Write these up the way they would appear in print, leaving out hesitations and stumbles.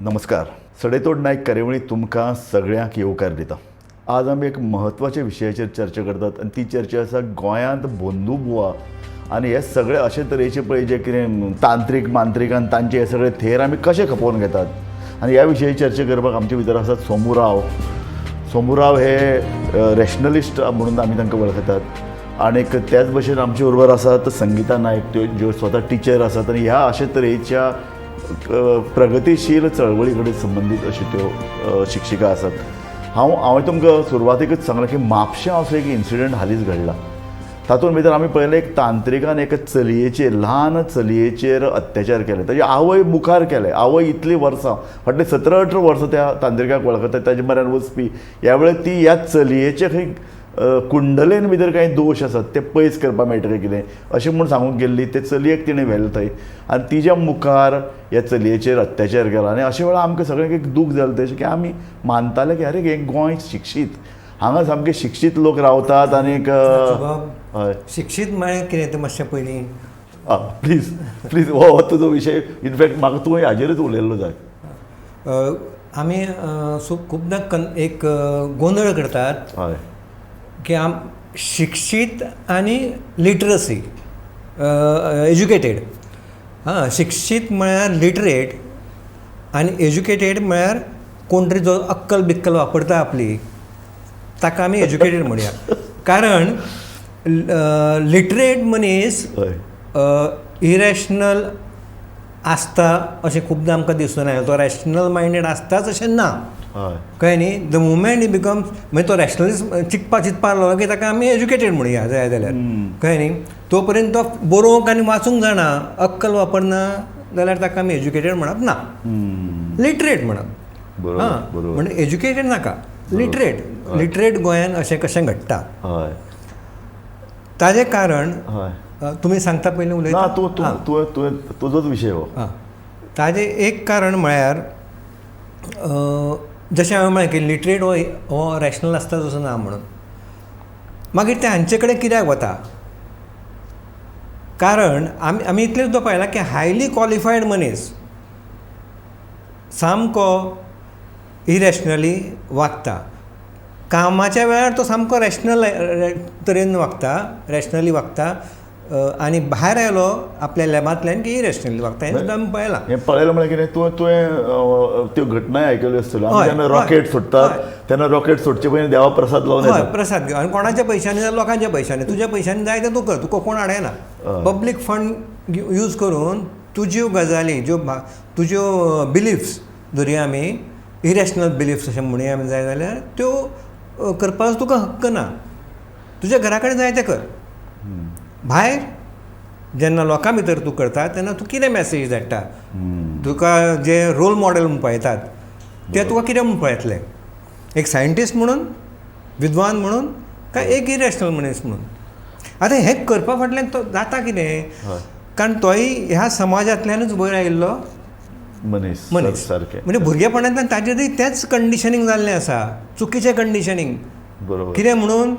नमस्कार. सडेतोड नायक कार्यावळींत तुमकां सगळ्यांक येवकार दिता. आज आमी एक म्हत्वाच्या विशयाचेर चर्चा करतात आनी ती चर्चा आसा गोंयांत बंधू बुवा आनी हे सगळे अशे तरेचे पळय जे कितें तांत्रीक मांत्रीक आनी तांचे हे सगळे थेर आमी कशे खपोवन घेतात आनी ह्या विशयी चर्चा करपाक आमचे भितर आसात सोमू राव. सोमू राव हे रॅशनलिस्ट म्हणून आमी तांकां वळखतात आनीक त्याच भशेन आमचे बरोबर आसात संगीता नायक, त्यो ज्यो स्वता टिचर आसात आनी ह्या अशे तरेच्या प्रगतीशील चळवळी कडेन संबंदीत अश्यो त्यो शिक्षिका आसात. हांवें तुमकां सुरवातेकच सांगलां की म्हापश्यां असो एक इन्सिडंट हालींच घडला. तातूंत भितर आमी पळयलें एक तांत्रिकान एका चलयेचेर, ल्हान चलयेचेर अत्याचार केले. ताजी आवय मुखार केले. आवय इतलीं वर्सां, फाटलीं 17-18 वर्सां त्या तांत्रिकाक वळखता, ताजे म्हऱ्यान वचपी. ह्या वेळार ती ह्या चलयेचे खंय कुंडलेन भितर कांय दोश आसात ते पयस करपाक मेळटा काय कितें अशें म्हूण सांगूंक गेल्ली. ते चलयेक तिणें व्हेलें थंय आनी तिज्या मुखार ह्या चलयेचेर अत्याचार केला. आनी अशे वेळार आमकां सगळ्यांक एक दूख जालें तशें की आमी मानताले की अरे हें गोंय शिक्षीत, हांगा सामके शिक्षीत लोक रावतात आनीक हय. शिक्षीत म्हळ्यार कितें तें मातशें पयलीं प्लीज प्लीज हो तुजो विशय. इनफॅक्ट म्हाका तुवें हाजेरूच उलयल्लो जाय. आमी खुबदां एक गोंदळ करतात हय की आम शिक्षीत आनी लिटरसी एज्युकेटेड. हां, शिक्षीत म्हळ्यार लिटरेट आनी एज्युकेटेड म्हळ्यार कोण तरी जो अक्कल बिक्कल वापरता आपली ताका आमी एज्युकेटेड म्हणया. कारण लिटरेट मनीस इरॅशनल आसता अशें खुबदां आमकां दिसून आयलां. तो रॅशनल मायंडेड आसताच अशें ना, कळ्ळें न्ही. The moment he becomes, मागीर तो रॅशनलिस्ट चिंतपा चिंतपाक लागलो की ताका आमी एज्युकेटेड म्हणया जाय जाल्यार, कळ्ळें न्ही. तो पर्यंत तो बरोवंक आनी वाचूंक जाणा, अक्कल वापरना जाल्यार ताका आमी एज्युकेटेड म्हणप ना, लिटरेट म्हणप. हां, म्हणजे एज्युकेटेड नाका, लिटरेट. लिटरेट गोंयान अशें कशें घडटा ताजें कारण तुमी सांगता पयलीं उलयता. तूं तूं तुवें तुजोच विशय हो. ताजें एक कारण म्हळ्यार जशें हांवें म्हळें की लिटरेट हो रॅशनल आसता तसो ना म्हणून. मागीर ते हांचे कडेन कित्याक वता? कारण आमी इतलें सुद्दां पळयलां की हायली क्वॉलिफायड मनीस सामको इरॅशनली वागता. कामाच्या वेळार तो सामको रॅशनल तरेन वागता, रॅशनली वागता आनी भायर आयलो आपल्या लॅबांतल्यान की इरॅशनली वागता. हें सुद्दां आमी पळयलां. हें पळयलां म्हळ्यार कितें, तुवें त्यो घटनाय आयकल्यो आसतल्यो. आमी जेन्ना रॉकेट सोडटात तेन्ना रॉकेट सोडचे पयलीं देवा प्रसाद लावन हय, प्रसाद घेवन. आनी कोणाच्या पयशांनी जाल्यार लोकांच्या पयशांनी, तुज्या पयशांनी जाय तें तूं कर, तुका कोण आडयना. पब्लीक फंड यूज करून तुज्यो गजाली, ज्यो तुज्यो बिलिफ्स धरया आमी, इरॅशनल बिलिफ्स अशें म्हणया आमी जाय जाल्यार, त्यो करपाक तुका हक्क ना. तुज्या घरा कडेन जाय तें कर. भायर जेन्ना लोकां भितर तूं करता तेन्ना तूं कितें मॅसेज धाडटा, तुका जे रोल मॉडेल म्हूण पळयतात ते तुका कितें म्हूण पळयतले, एक सायंटिस्ट म्हणून, विद्वान म्हणून, काय एक इरॅशनल मनीस म्हणून. आतां हें करपा फाटल्यान तो जाता कितें, कारण तोय ह्या समाजांतल्यानूच वयर आयिल्लो मनीस मनीस सारकें. म्हणजे भुरगेपणांतल्यान ताजेरय तेंच कंडिशनींग जाल्लें आसा, चुकीचें कंडिशनींग. बरोबर. कितें म्हणून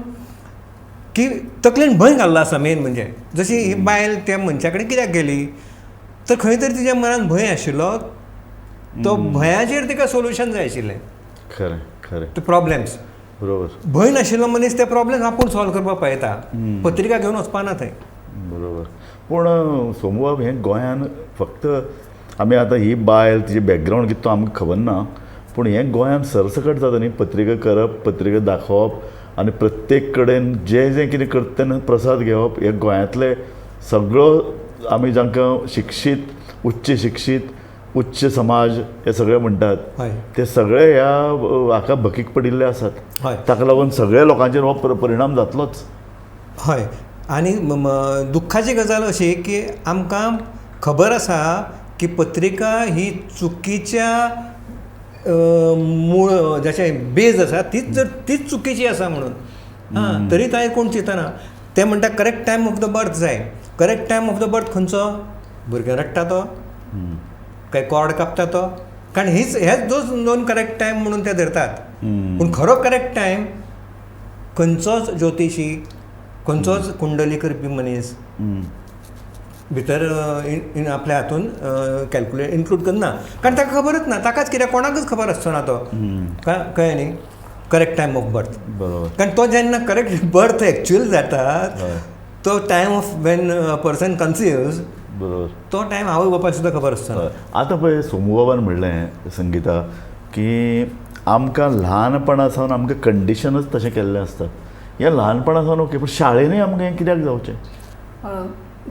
की तकलेन भंय घाल्लो आसा. मेन म्हणजे जशी ही बायल त्या मनशा कडेन कित्याक गेली तर खंय तरी तिच्या मनान भंय आशिल्लो, तो भंयाचेर तिका सोल्युशन जाय आशिल्लें. खरें खरें. ते प्रॉब्लेम्स. बरोबर. भंय नाशिल्लो मनीस ते प्रॉब्लेम्स आपूण सॉल्व करपाक पळयता, पत्रिका घेवन वचपा ना थंय. बरोबर. पूण सोमूबाब, हें गोंयान फक्त आमी आतां ही बायल तिजें बॅकग्रावंड कितें तो आमकां खबर ना, पूण हें गोंयान सरसकट जाता न्ही, पत्रिका करप, पत्रिका दाखोवप आनी प्रत्येक कडेन जे जे कितें करता तेन्ना प्रसाद घेवप. हे गोंयांतले सगळो आमी जांकां शिक्षीत, उच्च शिक्षीत, उच्च समाज हे सगळे म्हणटात ते सगळे ह्या हाका भकीक पडिल्ले आसात. ताका लागून सगळ्या लोकांचेर हो परिणाम जातलोच. हय. आनी दुख्खाची गजाल अशी की आमकां खबर आसा की पत्रिका ही चुकीच्या मूळ जशें बेज आसा तीच जर तीच चुकीची आसा म्हणून, हां, तरी तांय कोण चिंतना. ते म्हणटा correct time of the birth जाय. Correct time of the birth खंयचो? भुरगें रडटा तो, काय कॉर्ड कापता तो? कारण हीच हेच दोन करेक्ट टायम म्हणून ते धरतात. पूण खरो करेक्ट टायम खंयचोच ज्योतिशी, खंयचोच कुंडली करपी मनीस भितर आपल्या हातून कॅल्क्युलेट इन्क्लूड करना, कारण ताका खबरच ना, ताकाच कित्याक कोणाकच खबर आसचो ना तो, कळ्ळें न्ही, करेक्ट टायम ऑफ बर्थ. बरोबर. कारण तो जेन्ना करेक्ट बर्थ एक्चुअल जाता तो time of when person conceives, बरोबर, तो टायम आवय बापायक सुद्दां खबर आसना. आतां पळय सोमूबाबान म्हणलें संगीता की आमकां ल्हानपणा सावन आमकां कंडिशनच तशें केल्लें आसता. ह्या ल्हानपणा सावन ओके, पूण शाळेनूय आमकां हें कित्याक जावचें?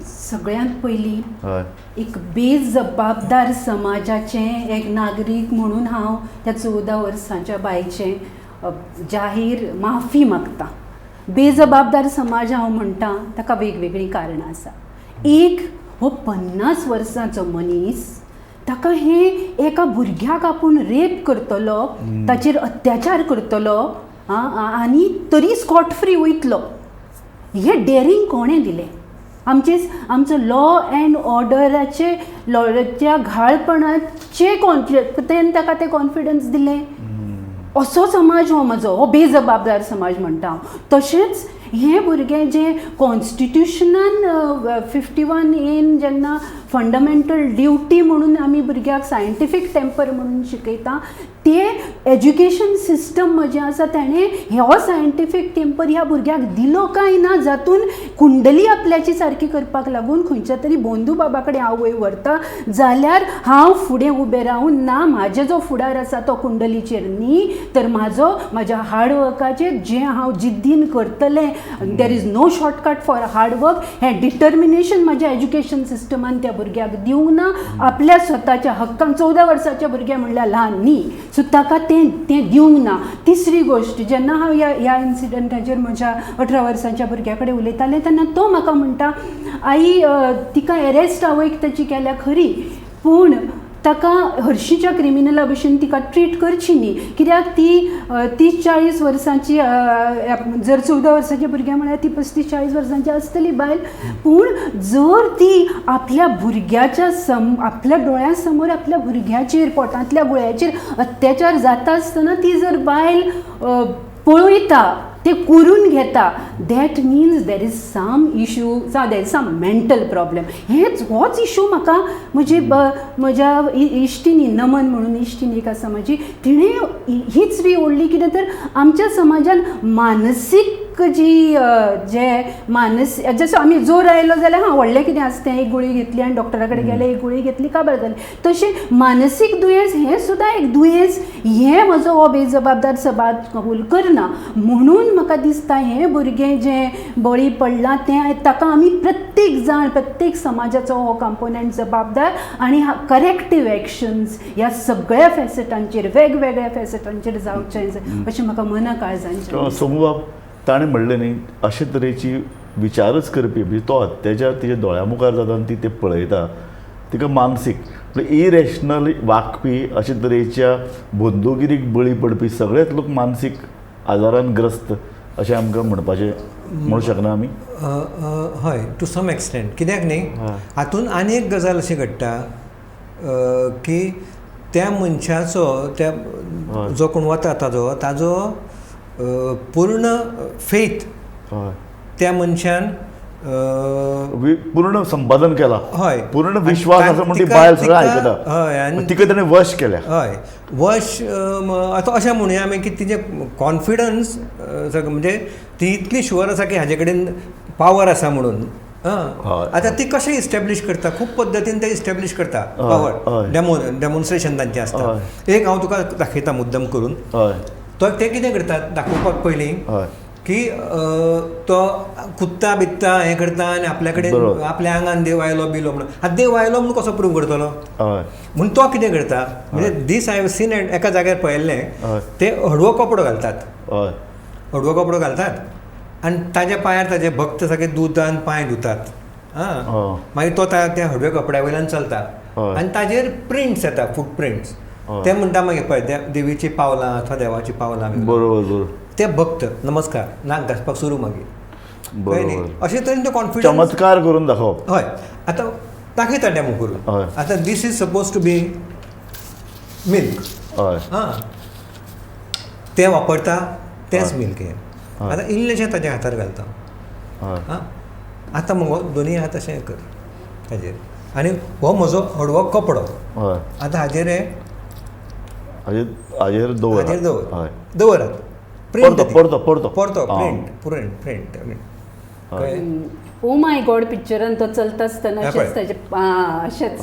सगळ्यांत पयलीं एक बेजबाबदार समाजाचें एक नागरीक म्हणून हांव त्या 14 वर्सांच्या बायचें जाहीर माफी मागता. बेजबाबदार समाज हांव म्हणटा ताका वेगवेगळीं कारणां आसा. एक, हो 50 वर्सांचो मनीस, ताका हे एका भुरग्याक आपूण रेप करतलो, ताचेर अत्याचार करतलो आनी तरी स्कॉट फ्री वयतलो, हें डेरींग कोणें दिलें? आमचे आमचो लॉ एंड ऑर्डराचे लॉच्या घाळपणाचे कॉन्फिडन्स ताका ते कॉन्फिडन्स दिलें. असो समाज हो म्हजो, हो बेजबाबदार समाज म्हणटा हांव. तशेंच हें भुरगें जें कॉन्स्टिट्युशनान 51A जेन्ना फंडामेंटल ड्युटी म्हणून आमी भुरग्याक सायंटिफीक टेम्पर म्हणून शिकयता, ते एज्युकेशन सिस्टम म्हजें आसा तेणें हो सायंटिफीक टेम्पर ह्या भुरग्याक दिलो काय ना, जातून कुंडली आपल्याची सारकी करपाक लागून खंयच्या तरी बोंदू बाबा कडेन आवय व्हरता जाल्यार हांव फुडें उबें रावून ना म्हाजो जो फुडार आसा तो कुंडलीचेर न्ही, तर म्हाजो म्हाज्या हार्डवर्काचेर जें हांव जिद्दीन करतलें, there is no shortcut for hard work, हें डिटर्मिनेशन म्हाज्या एज्युकेशन सिस्टमान त्या भुरग्याक दिवंक ना. आपल्या स्वताच्या हक्कान 14 वर्साच्या भुरग्या म्हणल्यार ल्हान न्ही, सो ताका तें तें दिवंक ना. तिसरी गोश्ट, जेन्ना हांव ह्या ह्या इन्सिडंटाचेर म्हज्या 18 वर्सांच्या भुरग्या कडेन उलयतालें तेन्ना तो म्हाका म्हणटा, आई तिका एरेस्ट आवयक ताची केल्या खरी, पूण ताका हरशींच्या क्रिमिनला भशेन तिका ट्रीट करची न्ही, कित्याक ती 30-40 वर्सांची, जर 14 वर्सांच्या भुरग्या म्हळ्यार ती 35-40 वर्सांची आसतली बायल, पूण जर ती आपल्या भुरग्याच्या आपल्या दोळ्यां समोर आपल्या भुरग्याचेर पोटांतल्या गुळ्याचेर अत्याचार जाता आसतना ती जर बायल पळयता, ते करून घेता, that means there is some issue, there is some mental problem. हेच होच इशू म्हाका म्हजी म्हज्या इश्टिनी नमन म्हणून इश्टीन एक आसा म्हजी, तिणें हीच री ओडली. कितें तर आमच्या समाजान मानसीक जी जे मानस जसो आमी जोर आयलो जाल्यार हां व्हडलें कितें आसा तें, एक गुळी घेतली आनी डॉक्टरा कडेन गेले, एक गुळी घेतली काबार जाली, तशें मानसीक दुयेंस हें सुद्दां एक दुयेंस, हें म्हजो हो बेजबाबदार समाज कबूल करना. म्हणून म्हाका दिसता हें भुरगें जें बळी पडलां तें ताका आमी प्रत्येक जाण प्रत्येक समाजाचो हो कंपोनंट जबाबदार आनी करेक्टीव एक्शन्स ह्या सगळ्या फॅसेटांचेर वेगवेगळ्या फॅसेटांचेर जावचें अशें म्हाका मना काळजांचें. सोमूबाब, ताणें म्हणलें न्ही, अशे तरेची विचारच करपी, म्हणजे तो अत्याचार तिच्या दोळ्या मुखार जाता आनी ती ते पळयता, तिका मानसीक म्हणजे इरेशनल वागपी अशे तरेच्या बंदुगिरीक बळी पडपी सगळेच लोक मानसीक आजारान ग्रस्त अशें आमकां म्हणपाचें म्हणू शकना आमी? हय, टू सम एक्सटेंट. कित्याक न्ही, हातून आनी एक गजाल अशी घडटा की त्या मनशाचो, त्या जो कोण वता ताजो ताजो पूर्ण फेथ त्या मनशान पूर्ण संपादन केला, हय, पूर्ण विश्वास आसा म्हण ती बायल सगळें आयकता, हय, आनी तिका ताणें वश केल्या. हय, वश आतां अशें म्हणुया आमी की तिजें कॉन्फिडन्स म्हणजे ती इतली शुअर आसा की हाजे कडेन पावर आसा म्हणून. आतां ती कशें इस्टॅब्लीश करता, खूब पद्दतीन ते इस्टॅब्लीश करता पावर, डेमॉन्स्ट्रेशन तांचें आसता. एक हांव तुका दाखयता मुद्दम करून, तो ते कितें करतात दाखोवपाक पयलीं की तो कुत्ता बित्ता हें करता आनी आपल्या कडेन आपल्या आंगान देव आयलो बिलो म्हणून. आतां देव आयलो म्हणून कसो प्रूव करतलो म्हणून तो कितें करता म्हणजे दीस I have seen एका जाग्यार पळयल्लें, ते हडवो कपडो घालतात, हडवो कपडो घालतात आनी ताज्या पांयार ताजे भक्त सगळे दुदान पांय धुतात. आं, मागीर तो त्या हडव्या कपड्या वयल्यान चलता आनी ताजेर प्रिंट्स येता, फूट प्रिंट्स. ते म्हणटा मागीर पळय देवीची पावलां अथवा देवाची पावलां. बरोबर बरोबर. ते भक्त नमस्कार नाक घासपाक सुरू मागीर, कळ्ळें न्ही, अशे तरेन ते कॉन्फिडन्स चमत्कार करून दाखोवप. हय, आतां दाखयता डेमो करून. आतां this is suppose to be milk. हय, आं, ते वापरता तेंच मिल्क हें. आतां इल्लेशें ताज्या हातार घालता. आं, आतां मगो दोनूय हात अशें कर, हाजेर. आनी हो म्हजो हडवो कपडो. हय. आतां हाजेर हाजेर दवर. हाजेर दवर, दवरात. प्रिंट परतो परतो परतो print print print. Oh my God पिक्चरान तो चलता आसतना अशेंच ताजें अशेंच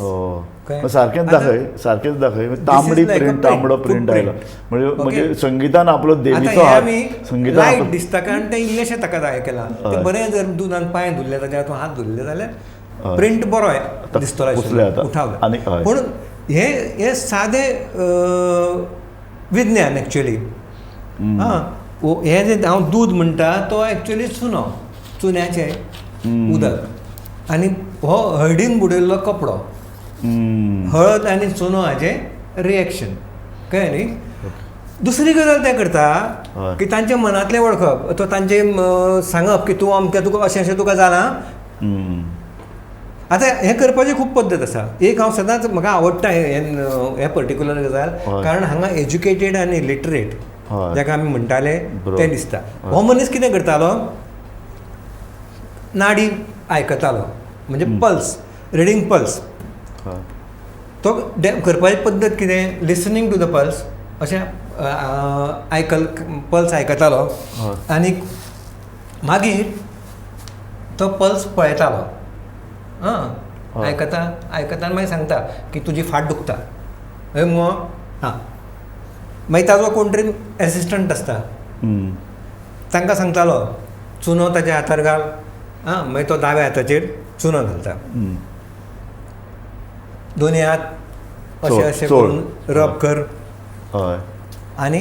सारकेंच दाखय, सारकेंच दाखय. तांबडी प्रिंट, तांबडो प्रिंट आयला म्हणजे म्हणजे संगीतान आपलो देवीचो हात, संगीतान दिसता कारण तें इल्लेशें ताका जाय केलां. तें बरें जर दुदान पांय धुल्ले ताच्या हात धुल्ले जाल्यार प्रिंट बरो दिसतलो उठावला. पूण हे हे सादें विज्ञान एक्चुअली. हां, हें जें हांव दूद म्हणटा तो एक्चुअली चुनो, चुन्याचें उदक, आनी हो हळदीन बुडयल्लो कपडो. हळद आनी चुनो हाचें रिएक्शन, कळ्ळें न्ही. दुसरी गजाल तें करता की तांच्या मनांतलें वळखप अथवा तांचें सांगप की तूं अमकें तुका अशें अशें तुका जालां. आतां हें करपाची खूब पद्दत आसा. एक हांव सदांच म्हाका आवडटा हें पर्टिक्युलर गजाल, कारण हांगा एज्युकेटेड आनी लिटरेट जाका आमी म्हणटाले तें दिसता. हो मनीस कितें करतालो, नाडी आयकतालो, म्हणजे पल्स, रिडींग पल्स. तो करपाची पद्दत कितें, लिसनींग टू the pulse, अशें आयकल पल्स आयकतालो आनी मागीर तो पल्स पळयतालो. आं, आयकता आयकता आनी मागीर सांगता की तुजी फाट दुखता हय मुगो. हां, मागीर ताजो कोण तरी एसिस्टंट आसता, तांकां सांगतालो चुनो ताच्या हातार घाल. आं, मागीर तो दाव्या हाताचेर चुनो घालता, दोनी हात अशें अशें करून रब कर आनी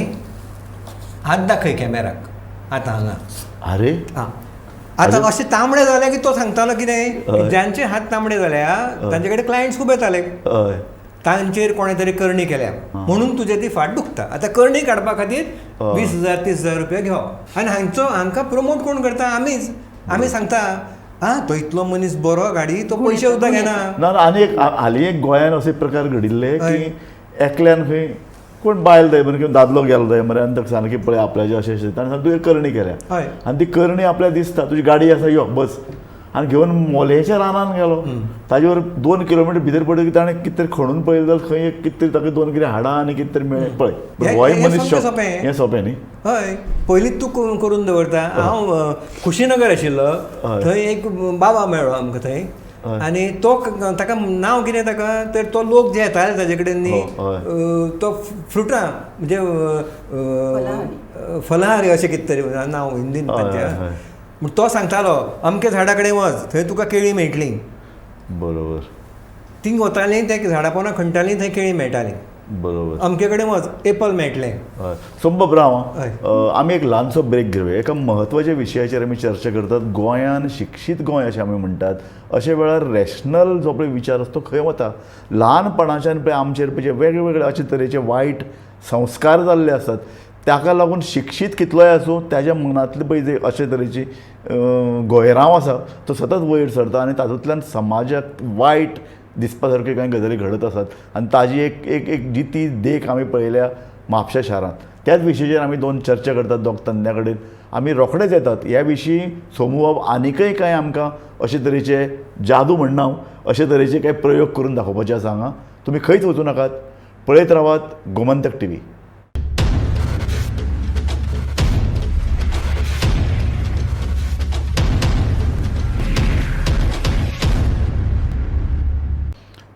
हात दाखय कॅमेराक आतां हांगा. अरे आं, आतां अशें तांबडे जाले की तो सांगतालो कितें, ज्यांचे हात तांबडे जाल्या तांचे कडेन क्लायंट्स खूब येताले, तांचेर कोणें तरी करणी केल्या म्हणून तुजे ती फाट दुखता. आतां करणी काडपा खातीर 20,000 30,000 रुपया घेवप. आनी हांचो हांकां प्रमोट कोण करता, आमीच. आमी सांगता आं तो इतलो मनीस बरो गाडी, तो पयशे सुद्दां घेना. ना. आनी एक हालीं एक गोंयान अशे प्रकार घडिल्ले की एकल्यान खंय कोण बायल जाय मरे किंवा दादलो गेलो जाय मरे आनी ताका सांगलें की पळय आपल्याचें अशें अशें, ताणें सांगलें तुवें करणी केल्या आनी ती करणी आपल्याक दिसता, तुजी गाडी आसा यो बस, आनी घेवन मोलेच्या रानान गेलो. ताजेवर 2 किलोमिटर भितर पडले की ताणें कितें तरी खणून पळयलें जाल्यार खंय एक कितें तरी ताका 2 कितें हाडां आनी कितें तरी मेळ्ळें. पळय होय मनीस हें सोंपें न्ही. हय, पयलींच तूं करून दवरता. हांव कुशीनगर आशिल्लो, थंय एक बाबा मेळ्ळो आमकां थंय, आनी तो ताका नांव कितें ताका, तर तो लोक जे येताले ताजे कडेन न्ही, तो फ्रुटां म्हणजे फलाहारी अशें कितें तरी नांव हिंदीन तांचें. म्हण तो सांगतालो अमक्या झाडा कडेन वच, थंय तुका केळीं मेळटलीं. बरोबर. तीं वतालीं त्या झाडा पोंदा खणटालीं, थंय केळीं मेळटालीं. बरोबर. अमके कडेन वच एपल मेळटलें. सोमबाब, आमी एक ल्हानसो ब्रेक घेवया. एका म्हत्वाच्या विशयाचेर आमी चर्चा करतात. गोंयान शिक्षीत गोंय अशें आमी म्हणटात, अशे वेळार रॅशनल जो पळय विचार आसा तो खंय वता. ल्हानपणाच्यान पळय आमचेर पळय वेगळे अशे तरेचे वायट संस्कार जाल्ले आसात, ताका लागून शिक्षीत कितलोय आसूं ताज्या मनांतले पळय जे अशे तरेची गोयरांव आसा तो सतत वयर सरता आनी तातूंतल्यान समाजाक वायट दिसपा सारक्यो कांय गजाली घडत आसात. आनी ताजी एक एक एक जिती देख आमी पळयल्या म्हापशा शारांत. त्याच विशयाचेर आमी 2 चर्चा करतात दोग तज्ञां कडेन. आमी रोखडेच येतात ह्या विशीं. सोमूबाब आनीकय कांय आमकां अशे तरेचे जादू म्हणना हांव, अशे तरेचे कांय प्रयोग करून दाखोवपाचे आसा हांगा. तुमी खंयच वचूं नाकात, पळयत रावात गोमंतक टीव्ही.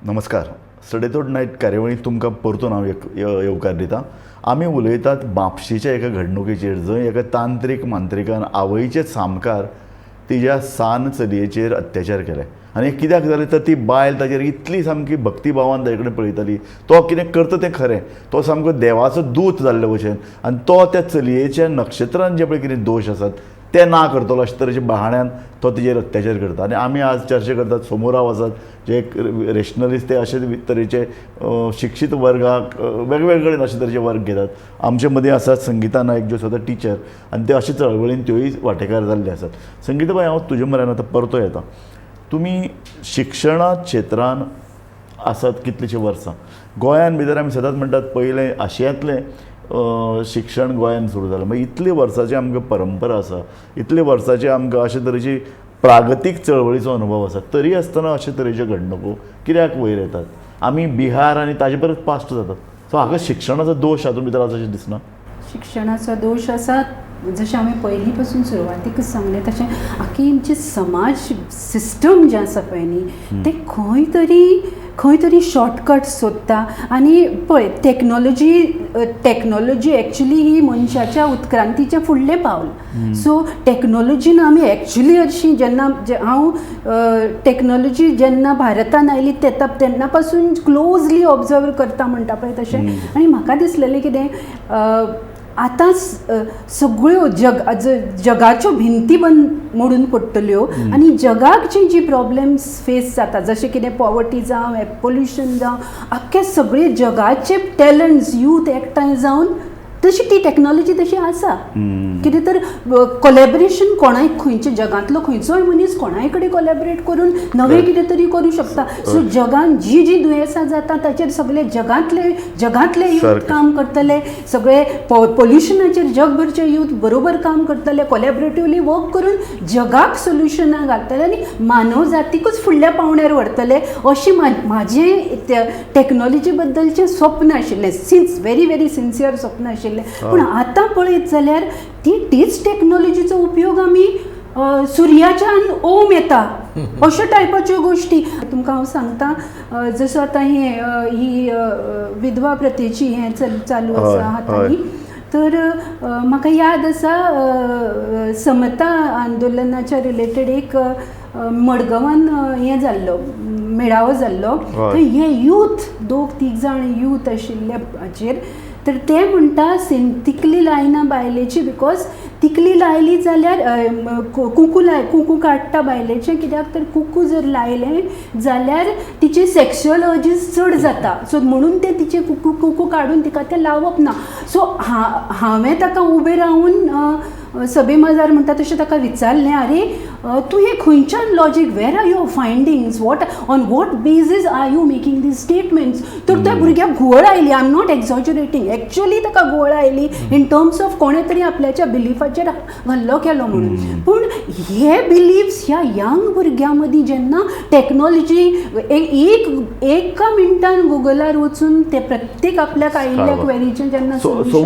नमस्कार, सडेतोड नायट कार्यावळींत तुमकां परतून हांव येवकार दितां. आमी उलयतात म्हापशेच्या एका घडणुकेचेर, जंय एका तांत्रीक मांत्रिकान आवयचे सामकार तिज्या सान चलयेचेर अत्याचार केले. आनी कित्याक जालें तर ती बायल ताजेर इतली सामकी भक्तिभावान ताजे कडेन पळयताली, तो कितें करता तें खरें, तो सामको देवाचो दूत जाल्ले भशेन, आनी तो त्या चलयेच्या नक्षत्रान जे पळय कितें दोश आसात ते ना करतलो अशे तरेच्या बहाण्यान तो तिजेर अत्याचार करता. आनी आमी आज चर्चा करतात, सोमूराव आसात जे एक रेशनलिस्ट, ते अशे तरेचे शिक्षीत वर्गाक वेगवेगळे कडेन अशे तरेचे वर्ग घेतात. आमचे मदीं आसात संगीता नायक ज्यो स्वता टिचर आनी ते अशे चळवळीन त्योय वांटेकार जाल्ले आसात. संगीता बाय, हांव तुजे म्हऱ्यान आतां परतो येता. तुमी शिक्षणा क्षेत्रान आसात कितलींशीं वर्सां. गोंयान भितर आमी सदांच म्हणटात पयलें आशियांतलें शिक्षण गोंयान सुरू जालें. मागीर इतले वर्सांची आमकां परंपरा आसा, इतले वर्सांची आमकां अशे तरेची प्रागतीक चळवळीचो अनुभव आसा, तरी आसतना अशे तरेच्यो घडणुको कित्याक वयर येतात? आमी बिहार आनी ताजे परत पास्ट जातात. सो हाका शिक्षणाचो दोश हातूंत भितर आसा अशें दिसना? शिक्षणाचो दोश आसा, जशें हांवें पयलीं पासून सुरवातीकच सांगलें तशें आख्खी आमची समाज सिस्टम जें आसा पळय न्ही तें खंय तरी शॉर्टकट सोदता. आनी पळय टॅक्नोलॉजी एक्चुली ही मनशाच्या उत्क्रांतीचें फुडलें पावल. सो टॅक्नोलॉजीन आमी एक्चुली हरशीं जेन्ना हांव टॅक्नोलॉजी जेन्ना भारतान आयली तेन्ना पासून क्लोजली ऑब्जर्व करता म्हणटा पळय तशें. आनी म्हाका दिसलेलें कितें आतां सगळ्यो जगाच्यो भिंती मोडून पडटल्यो आनी जगाक जी जी प्रॉब्लेम्स फेस जाता जशें कितें पॉवर्टी जावं, पोल्युशन जावं, आख्खे सगळे जगाचे टॅलंट्स यूथ एकठांय जावन तशी ती टॅक्नोलॉजी तशी आसा कितें तर कोलॅबरेशन कोणाय खंयच्या जगांतलो खंयचोय मनीस कोणाय कडेन कोलॅबरेट करून नवें कितें तरी करूं शकता. सो जगान जी जी दुयेंसां जाता ताचेर सगळे जगांतले यूथ काम करतले, सगळे पोल्युशनाचेर जगभरचे यूथ बरोबर काम करतले, कोलॅबरेटिवली वर्क करून जगाक सोल्युशनां घालतले आनी मानव जातीकूच फुडल्या पावंड्यार व्हरतले अशी म्हाजें टॅक्नोलॉजी बद्दलचें स्वप्न आशिल्लें, सिन्स व्हेरी व्हेरी सिन्सियर स्वप्न आशिल्लें. पूण आतां पळयत जाल्यार तीच टॅक्नोलॉजीचो उपयोग आमी सुर्याच्यान ओम येता अश्या टायपाच्यो गोश्टी तुमकां हांव सांगता. जसो आतां ही विधवा प्रथेची हें चालू आसा हातांनी, तर म्हाका याद आसा समता आंदोलनाच्या रिलेटेड एक मडगांवान हें जाल्लो मेळावो जाल्लो, थंय हे यूथ 2-3 जाण यूथ आशिल्ले हाचेर, तर ते म्हणटा तिकली लायना बायलेची, because तिकली लायली जाल्यार कुकू काडटा बायलेचें, कित्याक तर कुकू जर लायलें जाल्यार तिचे सेक्शुअल अर्जीस चड जाता, सो म्हणून ते तिचे कुकू काडून तिका तें लावप ना. सो हांवें ताका उबें रावन सभे माजार म्हणटा तशें ताका विचारलें, आरे तूं हें खंयच्यान logic, where are your findings, what on what basis are you making these statements? तर त्या भुरग्याक घुंवळ आयली. I am not exaggerating, actually ताका घुंवळ आयली इन टर्म्स ऑफ कोणें तरी आपल्याच्या बिलीफाचेर हल्लो केलो म्हणून. पूण हे बिलीफ्स ह्या यंग भुरग्यां मदीं जेन्ना टॅक्नोलॉजी एका मिनटान गुगलार वचून ते प्रत्येक आपल्याक आयिल्ल्या क्वेरीचें जेन्ना सोल्युशन.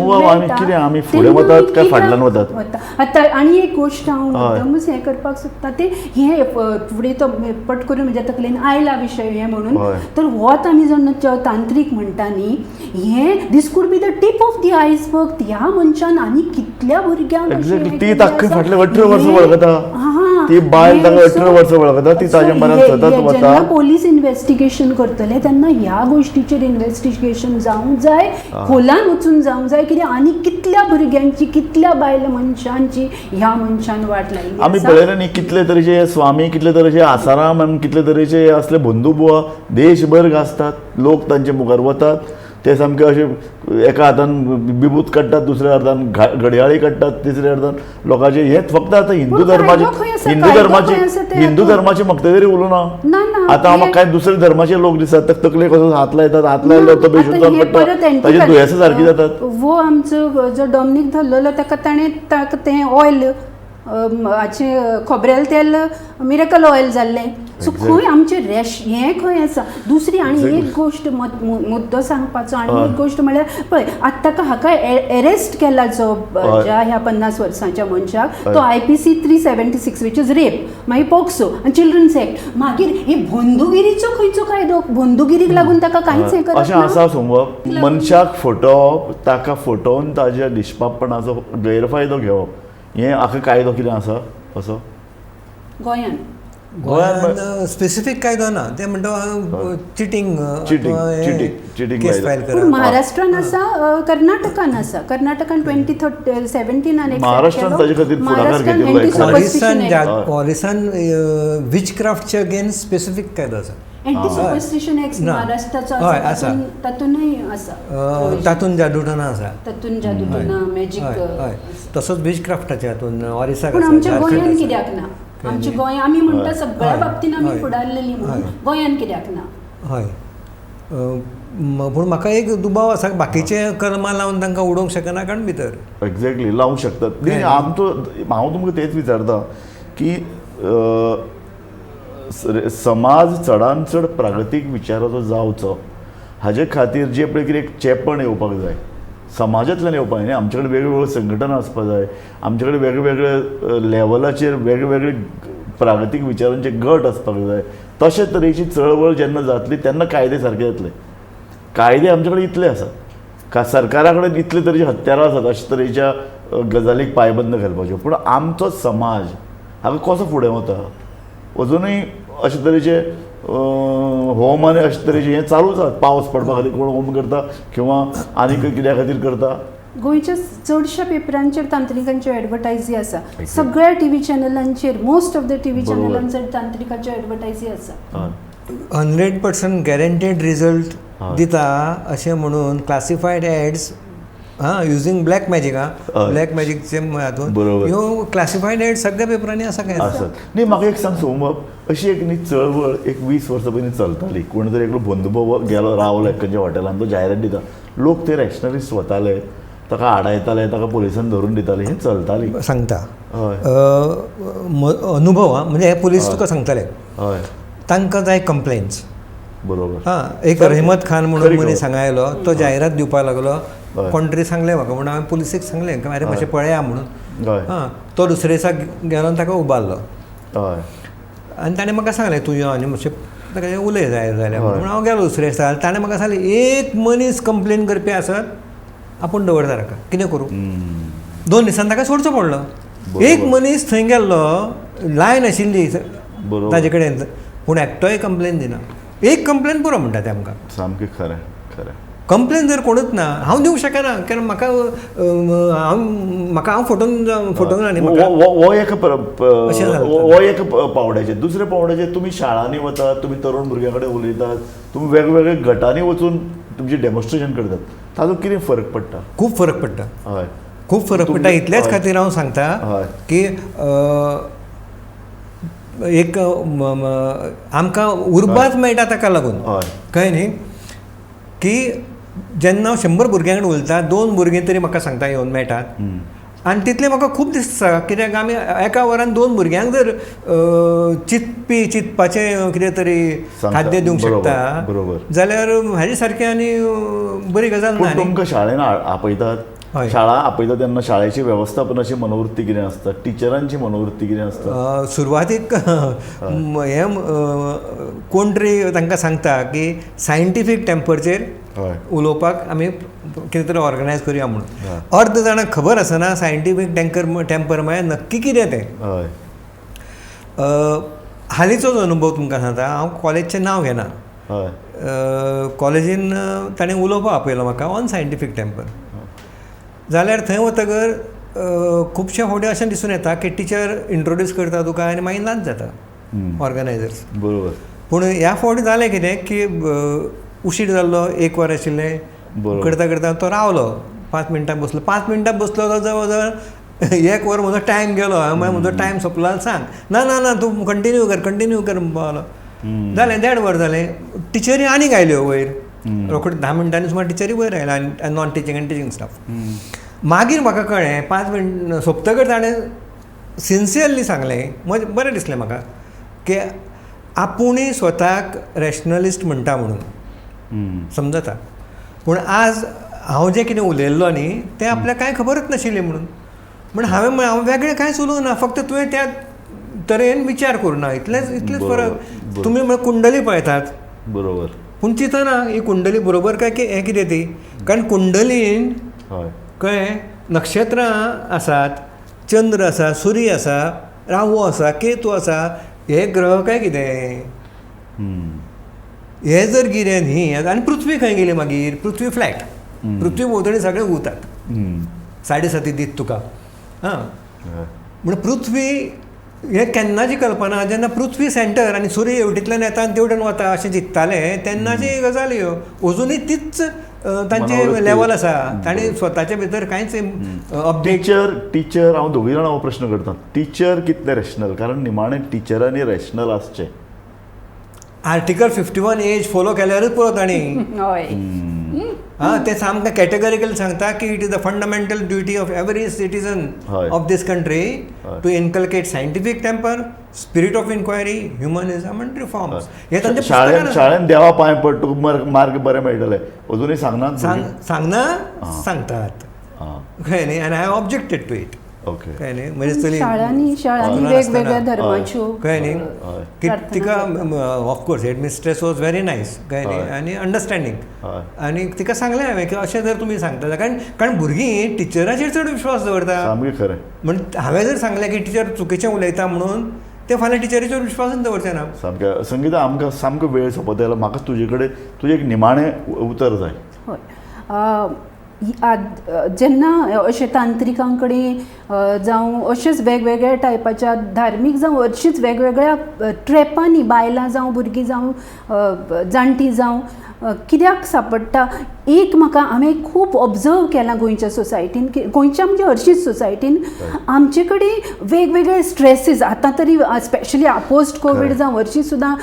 आतां आनी एक गोश्ट हांव मुद्दमूच हें करपाक सोदता, ते हें फुडें तो पट करून म्हज्या तकलेन आयला विशय हें म्हणून, तर होच आमी जेन्ना तांत्रीक म्हणटा न्ही, हें this could be the tip of the iceberg. ह्या मनशान आनी कितल्या भुरग्यांक ती फाटले 18 वर्सां वळखता, ती बायल ताका 18 वर्सां वळखता, ती ताज्या मनात सतत वता. जेन्ना पोलीस इन्वेस्टिगेशन करतले तेन्ना ह्या गोश्टीचेर इन्वेस्टिगेशन जावंक जाय, खोलान वचून जावंक जाय, कित्याक आनी कितल्या भुरग्यांची कितल्या बायल मनशांची ह्या मनशान वाट लायली. आमी पळयलें न्ही कितले तरेचे स्वामी, कितले तरेचे आसाराम आनी कितले तरेचे असले बंधुबुवा देशभर गाजतात, लोक तांचे मुखार वतात, ते सामके अशे एका हातान बिबूत काडटात, दुसऱ्या हातान घडयाळी काडटात, तिसऱ्या हातान लोकांचे हें फक्त आतां हिंदू धर्माचे हिंदू धर्माची मक्तेदारी उलोवना. आतां आमकां कांय दुसरे धर्माचे लोक दिसतात तकले कसो हात लायतात, हात लायलो तो बेशुद्ध पडटा, ताजी दुयेंसां सारकी जातात. वो आमचो जो डॉमनीक धरलेलो ताका ताणें ताका तें ऑयल हाचें खोबरेल तेल मिरेकल ऑयल जाल्लें. सो खंय आमचें रेश हें खंय आसा. दुसरी आनी एक गोश्ट मुद्दो सांगपाचो, आनी एक गोश्ट म्हळ्यार पळय आतां ताका हाका एरेस्ट केला जो ज्या ह्या 50 वर्सांच्या मनशाक, तो IPC 376 which is rape, मागीर पॉक्सो आनी चिल्ड्रन्स एक्ट, मागीर ही बंदुगिरीचो खंयचो कायदो, बंदुगिरीक लागून ताका कांयच हें करप अशें आसा. सोमवार मनशाक फटोवप, ताका फटोवन ताज्या निश्पापणाचो गैरफायदो घेवप, हें आख्खो कायदो कितें आसा असो गोंयांत? गोंयांत स्पेसिफीक कायदो ना, ते म्हणटा चिटींग केस फायल करा. महाराष्ट्रान आसा, कर्नाटकान आसा, कर्नाटकान 2017 महाराष्ट्रान ताजे खातीर फुडाकार घेतिल्लो. ओरिसान विचक्राफ्टच्या अगेन्स्ट स्पेसिफीक कायदो आसा, एंटी सुपरस्टिशन एक्ट महाराष्ट्राचो आसा, तातूंतय आसा, तातूंत जादूटोना आसा, तातूंत जादूटोना मॅजीक, तसोच विचक्राफ्टाच्या हातून ओरिसाक. पूण आमच्या गोंयांत कित्याक ना? आमच्या गोंय आमी म्हणटा सगळ्या बाबतीन आमी फुडारलेली, म्हणून गोंयांत कित्याक ना? हय, पूण म्हाका एक दुबाव आसा बाकीचे कलमां लावन तांकां उडोवंक शकना कारण भितर एक्झॅक्टली लावंक शकतात. आमचो हांव तुमकां तेच विचारता की समाज चडान चड प्रागतीक विचाराचो जावचो हाजे खातीर जे पळय कितें एक चेपण येवपाक जाय, समाजांतल्यान येवपाक जाय न्ही. आमचे कडेन वेगवेगळ्यो संघटना आसपाक जाय, आमचे कडेन वेगवेगळे लेवलाचेर वेगवेगळे प्रागतीक विचारांचे गट आसपाक जाय. तशे तरेची चळवळ जेन्ना जातली तेन्ना कायदे सारके जातले. कायदे आमचे कडेन इतले आसात, सरकारा कडेन इतले तरेची हत्यारां आसात अशे तरेच्या गजालीक पायबंद घालपाच्यो, पूण आमचो समाज हाका कसो फुडें वता? अजुनूय अशे तरेचे होम आनी अशे तरेचे हें चालूच आसा. पावस पडपा खातीर कोण होम करता किंवा आनी कित्या खातीर करता. गोंयच्या चडश्या पेपरांचेर तांत्रिकांच्यो एडवर्टायजी आसा, सगळ्या टी व्ही चॅनलांचेर, most of the T V चॅनलांचेर तांत्रिकाच्यो एडवर्टायजी आसा. 100% गॅरंटेड रिजल्ट दिता अशें म्हणून क्लासिफायड एड्स, हां, युजींग ब्लॅक मॅजीक, हां, ब्लॅक मॅजीकचे हातून ह्यो क्लासिफायड एड्स सगळ्या पेपरांनी आसा. काय आसत न्ही. म्हाका एक सांग सोमबाब, अशी एक न्ही चळवळ एक 20 वर्सां पयलीं चलताली. कोण तरी एकलो बंधुबाब गेलो रावलो खंयच्या हॉटेलान, तो जायरात दिता, लोक ते रॅशनलिस्ट वताले, ताका आडायताले, ताका पोलिसान धरून दिताले, हें चलताली. सांगता अनुभव, हां, म्हणजे हे पोलीस तुका सांगताले, हय, तांकां जाय कंप्लेन्स. बरोबर. हां, एक रहमत खान म्हणून मनीस हांगा आयलो, तो जायरात दिवपाक लागलो, कोण तरी सांगलें म्हाका, म्हणून हांवें पुलिसेक सांगलें अरे मातशें पळया म्हणून. हां, तो दुसरे दिसा गेलो आनी ताका उबारलो आनी ताणें म्हाका सांगलें तूं यो आनी मातशें ताका उलय जाय जाल्यार म्हणून. हांव गेलो दुसरे दिसा, ताणें म्हाका सांगलें एक मनीस कंप्लेन करपी आसत आपूण दवरता ताका, कितें करूं. 2 दिसान ताका सोडचो पडलो. एक मनीस थंय गेल्लो, लायन आशिल्ली ताजे कडेन, पूण एकटोय कंप्लेन दिना. एक कंप्लेन पुरो म्हणटा ते आमकां. सामकें खरें, खरें. कंप्लेन जर कोणूच ना, हांव दिवंक शकना, कारण म्हाका हांव म्हाका हांव फोटोन फोटोन आनी हो एक हो एक पावड्याचेर. दुसऱ्या पावड्याचेर तुमी शाळांनी वतात, तुमी तरुण भुरग्यां कडेन उलयतात, तुमी वेगवेगळ्या गटांनी वचून तुमचें डेमॉन्स्ट्रेशन करतात, ताजो कितें फरक पडटा? खूब फरक पडटा. हय, खूब फरक पडटा. इतलेच खातीर हांव सांगता की एक आमकां उर्बाच मेळटा ताका लागून. कळ्ळें न्ही की जेन्ना हांव 100 भुरग्यां कडेन उलयता, 2 भुरगीं तरी म्हाका सांगता येवन मेळटात, आनी तितलें म्हाका खूब दिसता. कित्याक आमी एका वरान 2 भुरग्यांक जर चिंतपी चिंतपाचें कितें तरी खाद्य दिवंक शकता जाल्यार हाजे सारकें आनी बरी गजाल ना. तुमकां शाळेन आपयतात, शाळा आपयता तेन्ना शाळेची वेवस्थापनाची मनोवृत्ती कितें आसता, टिचरांची मनोवृत्ती कितें आसता? सुरवातीक हें कोण तरी तांकां सांगता की सायंटिफीक टेम्परचेर उलोवपाक आमी कितें तरी ऑर्गनायज करुया म्हणून. अर्द जाणांक खबर आसना सायंटिफीक टेम्पर म्हळ्यार नक्की कितें तें. हालींचोच अनुभव तुमकां सांगता, हांव कॉलेजचें नांव घेना. कॉलेजीन ताणें उलोवपाक आपयलो म्हाका ऑन सायंटिफीक टेम्पर. जाल्यार थंय वतकर खुबशे फावटी अशें दिसून येता की टिचर इंट्रोड्यूस करता तुका आनी मागीर नाच जाता ऑर्गनायजर्स. बरोबर. पूण ह्या फावटी जालें कितें की उशीर जाल्लो, 1 वर आशिल्लें, करता करता तो रावलो, 5 मिनटां बसलो, 5 मिनटां बसलो तो जवळ जवळ 1 वर म्हजो टायम गेलो. हांवें म्हळें म्हजो टायम सोंपलो जाल्यार सांग. ना ना ना तूं कंटिन्यू कर, कंटिन्यू कर म्हणपाक लागलो. जालें 1.5 वर जालें, टिचरी आनीक आयल्यो वयर, रोखडे 10 मिनटांनी सुमार टिचरी वयर आयल्या आनी नॉन टिचींग आनी टिचींग स्टाफ. मागीर म्हाका कळ्ळें 5 मिनट सोंपतकर ताणें सिन्सियरली सांगलें, बरें दिसलें म्हाका की आपुणूय स्वताक रॅशनलिस्ट म्हणटा म्हणून समजता, पूण आज हांव जें कितें उलयल्लो न्ही तें आपल्याक कांय खबरच नाशिल्लें म्हणून. म्हण हांवें म्हळें हांव वेगळें कांयच उलोवंक ना, फक्त तुवें त्या तरेन विचार करूं ना, इतलेंच इतलेंच फरक. तुमी म्हळ्यार कुंडली पळयतात, बरोबर, पूण चिंतना ही कुंडली बरोबर काय हें कितें ती, कारण कुंडलीन कळ्ळें नक्षत्रां आसात, चंद्र आसा, सूर्य आसा, राहू आसा, केतू आसा, हे ग्रह काय कितें हे जर गिरे न्ही. आनी पृथ्वी खंय गेली मागीर? पृथ्वी फ्लॅट, पृथ्वी भोंवतणी सगळे घुंवतात, 7.5 दीत तुका. हां, म्हण पृथ्वी हे केन्नाची कल्पना, जेन्ना पृथ्वी सेंटर आनी सूर्य हेवटेंतल्यान येता आनी तेवटेन वता अशें चिंतताले तेन्नाची गजाल ह्यो. अजुनूय तीच तांचें लेवल आसा, तांणी स्वताचे भितर कांयच अपडेट. टिचर हांव दोगूय जाणां हो प्रश्न करता, टिचर कितले रॅशनल? कारण निमाणें टिचरांनी रॅशनल आसचें. आर्टिकल 51 एज फोलो केल्यारूच पुरो तांणी. हय, हां, ते सामकें कॅटेगरिकल सांगता की it is the fundamental duty of every citizen of this country to inculcate scientific temper, spirit of inquiry, humanism and reforms. हे तांचे शाळेन शाळेन देवा पांय पड तुका मार्क बरे मेळटले अजुनूय सांगना सांगना सांगतात, कळ्ळें न्ही? आनी I have objected to it. Okay, कळ्ळें न्ही? म्हणजे चली शाळांनी शाळांनी वेगवेगळ्या धर्माच्यो, कळ्ळें न्ही, की तिका of course headmistress was very nice, कळ्ळें न्ही, आनी अंडरस्टँडींग. आनी तिका सांगलें हांवें की अशें जर तुमी सांगता, कारण कारण भुरगीं टिचराचेर चड विश्वास दवरता. सामकें खरें. म्हण हांवें जर सांगलें की टिचर चुकीचें उलयता म्हणून, ते फाल्यां टिचरीचेर विश्वासूच दवरचें ना. सामकें. संगीता, आमकां सामको वेळ सोंपत आयला, म्हाका तुजे कडेन तुजें एक निमाणें उतर जाय. हय, जेन्ना अशें तांत्रिकां कडेन जावं अशेंच वेगवेगळ्या टायपाच्या धार्मीक जावं अशीच वेगवेगळ्या ट्रेपांनी बायलां जावं भुरगीं जावं जाणटीं जावं कित्याक सांपडटा, एक म्हाका हांवें खूब ऑब्जर्व केलां गोंयच्या सोसायटीन, की गोंयच्या म्हणजे हरशीच सोसायटीन आमचे कडेन वेगवेगळे स्ट्रेसीस आतां तरी स्पेशली पोस्ट कोवीड जावं हरशीं सुद्दां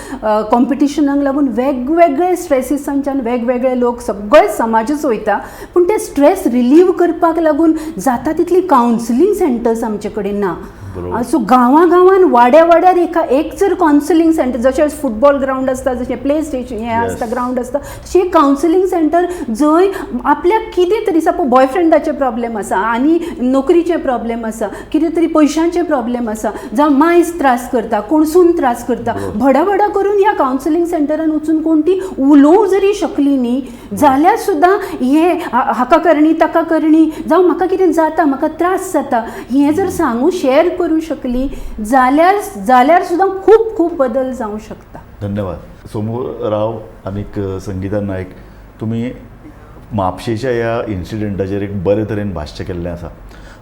कॉम्पिटिशनाक लागून वेगवेगळे स्ट्रेसिसांच्यान वेगवेगळे लोक सगळे समाजच वयता, पूण ते स्ट्रेस रिलीव करपाक लागून जाता तितली कावन्सिलींग सेंटर्स आमचे कडेन ना. सो गांवां गांवान वाड्या वाड्यार एका एक जर कावन्सिलींग सेंटर, जशें फुटबॉल ग्रावंड आसता, जशें प्ले स्टेशन हें आसता ग्रावंड आसता, तशें कावन्सिलींग सेंटर जंय आपल्याक कितें तरी सपोज बॉयफ्रेंडाचे प्रॉब्लेम आसा आनी नोकरीचे प्रॉब्लेम आसा, कितें तरी पयशांचे प्रॉब्लेम आसा, जावं मायज त्रास करता, कोण सून त्रास करता, भडाभडा करून ह्या कावन्सिलींग सेंटरान वचून कोण ती उलोवंक जरी शकली न्ही जाल्यार सुद्दां हें हाका करणी ताका करणी जावं म्हाका कितें जाता म्हाका त्रास जाता हें जर सांगू शेअर करूं शकली जाल्यार जाल्यार सुद्दां खूब खूब बदल जावं शकता. धन्यवाद. सोमू राव आनीक संगीता नायक, तुमी म्हापशेच्या ह्या इन्सिडंटाचेर एक बरे तरेन भाश्य केल्लें आसा.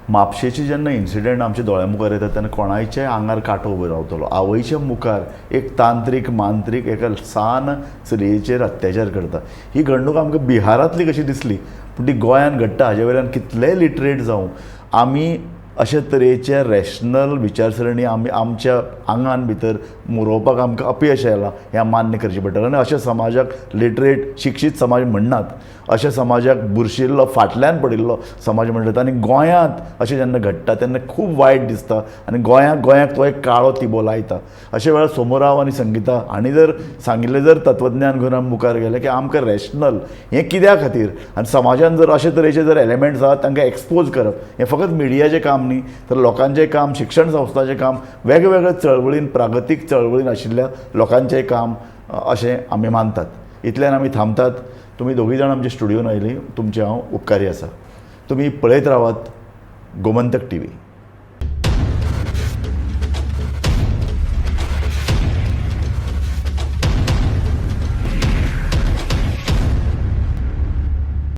म्हापशेचे जेन्ना इन्सिडंट आमच्या दोळ्या मुखार येता तेन्ना कोणायच्याय आंगार कांटो उबो रावतलो. आवयच्या मुखार एक तांत्रीक मांत्रीक एका सान चलयेचेर अत्याचार करता. ही घडणूक आमकां बिहारांतली कशी दिसली, पूण ती गोंयांत घडटा हाजे वयल्यान कितलेय लिटरेट जावं आमी अशे तरेचे रॅशनल विचारसरणी आमी आमच्या आंगान भितर मुरोवपाक आमकां अपयश आयलां हें मान्य करचें पडटलें. आनी अशा समाजाक लिटरेट शिक्षीत समाज म्हणनात, अशा समाजाक बुरशिल्लो फाटल्यान पडिल्लो समाज म्हणटात. आनी गोंयांत अशें जेन्ना घडटा तेन्ना खूब वायट दिसता आनी गोंयाक तो एक काळो तिबो लायता. अशे वेळार सोमूराव आनी संगीता हांणी जर सांगिल्लें जर तत्वज्ञान घेवन आमी मुखार गेले की आमकां रॅशनल हें कित्या खातीर आनी समाजान जर अशे तरेचे जर एलिमेंट्स आसात तांकां एक्सपोज करप हें फकत मिडियाचें काम न्ही तर लोकांचें काम, शिक्षण संस्थांचें काम, वेगवेगळ्या चळवळीन प्रागतीक चळवळीन आशिल्ल्या लोकांचें काम अशें आमी मानतात. इतल्यान आमी थांबतात. तुमी दोगूय जाण आमच्या स्टुडियोन आयलीं, तुमचें हांव उपकारी आसा. तुमी पळयत रावात गोमंतक टीव्ही.